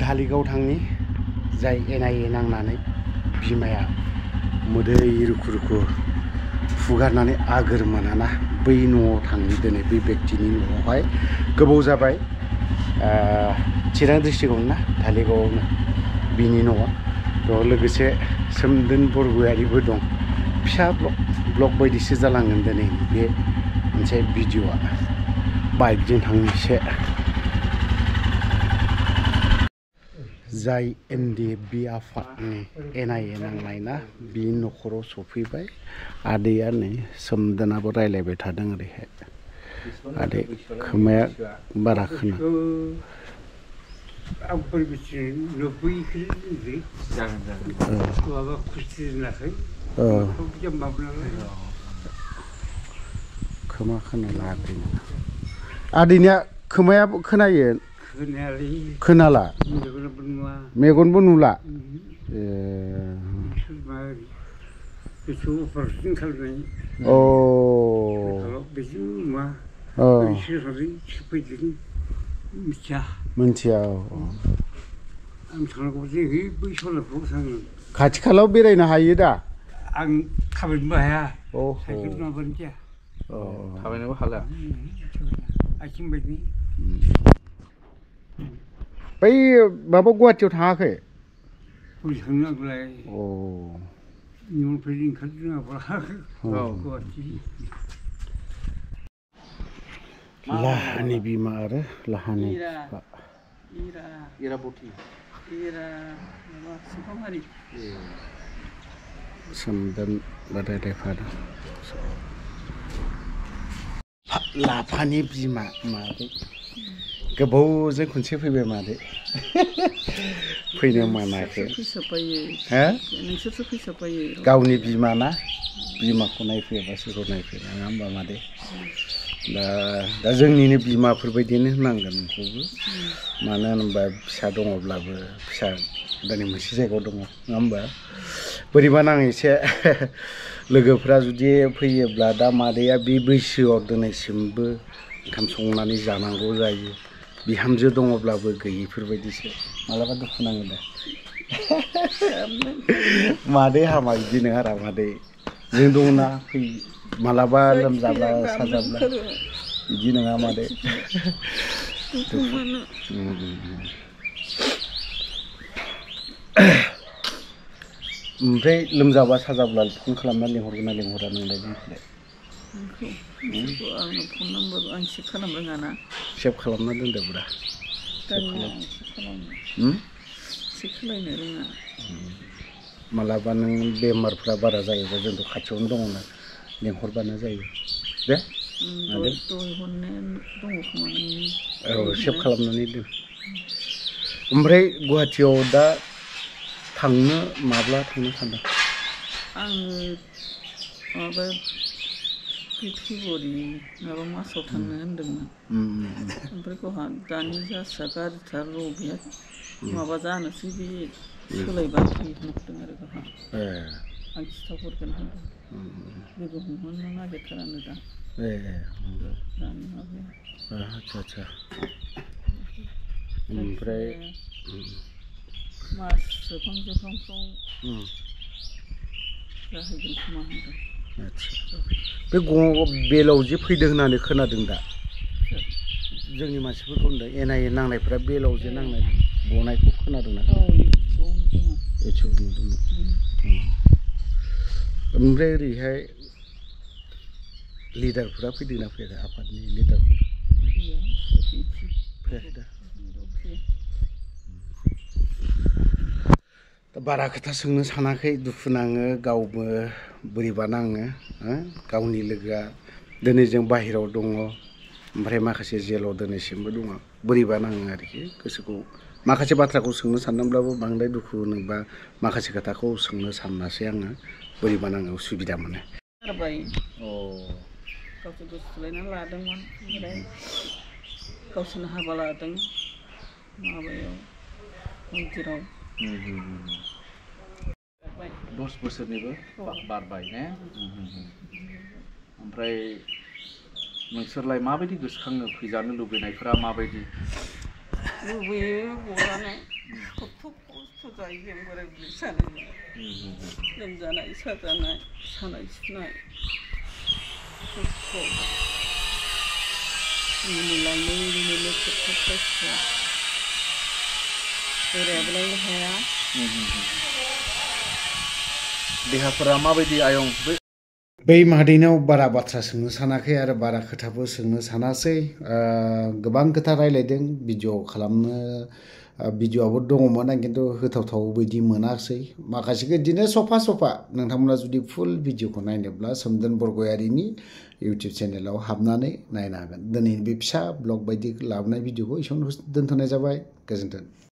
धालिगाव थांनि जाय एनायै नांनानै बिमाया मोदै रुखु रुखु फुगारनानै आगोर मोनाना बै न'आव थांनि दिनै बै व्यक्तिनि न'आवहाय गोबाव जाबाय चिरां डिस्ट्रिक्टआवनो ना धालिगावआवनो बिनि न'आ बेयाव लोगोसे सोमदोन बरगयारिबो दं फिसा ब्लग बायदिसो जालांगोन दिनै बे मोनसे भिडिअआ बाइकजों थांनोसै जाय एनडिएफबि आफादनि एनायै नांनाय ना बि न'खराव सफैबाय आदैया नै सोमदोनाबो रायलायबाय थादों ओरैहाय आदै खोमाया बारा खोना खोमा खोनाला आदैनिया खोमाया खोनायो खोनाला मेगनबो नुला मिथिया खाथि खालायाव बेरायनो हायो दा आं थाबायनोबो हाया साइकेल नङाबानो जाया थाबायनोबो हाला आथिं बायदि बै माबा गुवाहाटियाव थाङाखै थांनो आगोलाय निमनिफ्राय ओंखारदों गुवाहाटि लाहानि बिमा आरो लाहानि बिफा इराबती सोमदोन रायलायफादों लाफानि बिमा मादै गोबावजों खनसे फैबाय मादै फैनो मोनाखै नोंसोरसो फैसाबायो गावनि बिमा ना बिमाखौ नायफैयाबा सोरखौ नायफैया नङा होमबा मादै दा जोंनिनो बिमाफोरबायदिनो होनांगोन नोंखौबो मानो होनोबा फिसा दङब्लाबो फिसा दिनै मोनसे जायगायाव दङ नङा होमबा बोरैबा नाङो एसे लोगोफ्रा जुदि फैयोब्ला दा मादैया बे बैसोआव दिनैसिमबो ओंखाम संनानै जानांगौ जायो बिहामजो दङब्लाबो गैयिफोरबायदिसो मालाबा दुखु नाङो दा मादै हामा बिदि नङा आरो मादै जों दंना फै मालाबा लोमजाब्ला साजाब्ला बिदि नङा मादै ओमफ्राय लोमजाबा साजाब्ला फन खालामना लिंहरगोन ना लिंहरा नोंलाय जोंखौलाय आंनो फन नाम्बार आं सेभ खालामनो रोङाना सेभ खालामना दोनदोब्रा सेभ खालामनो रोङा मालाबा नों बेमारफ्रा बारा जायोबा जोंथ' खाथियावनो दङना लिंहरबानो जायो दे औ सेभ खालामनानै दोन ओमफ्राय गुवाहाटियाव दा थांनो माब्ला थांनो सानदों आङो माबा फेब्रुवारि माबा मासाव थांनो होनदोंमोन ओमफ्राय गावहा दानि जास्रा गारिथार रबिया माबा जानोसै बे सोलायबा फैहोनदों आरो गावहा आं खिथाहरगोन होनदों लोगो हमहोनो नागिरथारानो दा दानि माबाया आदसा ओमफ्राय मास जोबहांफ्राव जाहैगोन खोमा होनदों बे बेलाव जे फैदों होननानै खोनादों दा जोंनि मानसिफोरखौ होनदों एनायै नांनायफ्रा बेलाव जे नांनाय गनायखौ खोनादोंना ओमफ्राय ओरैहाय लिडारफोरा फैदोंना फैयाखै आफादनि लिडारफोर फैयाखै दा बारा खोथा सोंनो सानाखै दुखु नाङो गावबो बोरैबा नाङो गावनि लोगोआ दिनै जों बाहेरायाव दङ ओमफ्राय माखासे जेलाव दिनैसिमबो दङ बोरैबा नाङो आरोखि गोसोखौ माखासे बाथ्राखौ सोंनो सानदोंब्लाबो बांद्राय दुखु होनोबा माखासे खोथाखौ सोंनो सानासै आङो बोरैबा नाङो उसुबिदा मोनो गावसोर गोसोथोलायनानै लादोंमोन ओमफ्राय गावसोरनो हाबा लादों माबायाव मन्दिराव 10 बोसोरनिबो बारबाय ने ओमफ्राय नोंसोरलाय माबायदि गोसोखाङो फैजानो लुबैनायफोरा माबायदि लुबैयो ग'जानो जायो जों बोराय बुरै सानैजों लोमजानाय साजानाय सानाय सुनाय खस्थ' मिनिलांनो मिनिनो खस्थ' बोरायाबो लायनो हाया देहाफोरा माबायदि आयं बै मादैनाव बारा बाथ्रा सोंनो सानाखै आरो बारा खोथाबो सोंनो सानासै गोबां खोथा रायलायदों भिडिअ खालामनो भिडिअआबो दङमोन आं खिन्थु होथावथाव बायदि मोनाखिसै माखासेखौ बिदिनो सफा नोंथांमोना जुदि फुल भिडिअखौ नायनोब्ला सोमदोन बरगयारिनि इउटिउब चेनेलाव हाबनानै नायनो हागोन दिनै बे फिसा ब्लग बायदि लाबोनाय भिडिअखौ एसेयावनो दोनथ'नाय जाबाय गोजोन्थों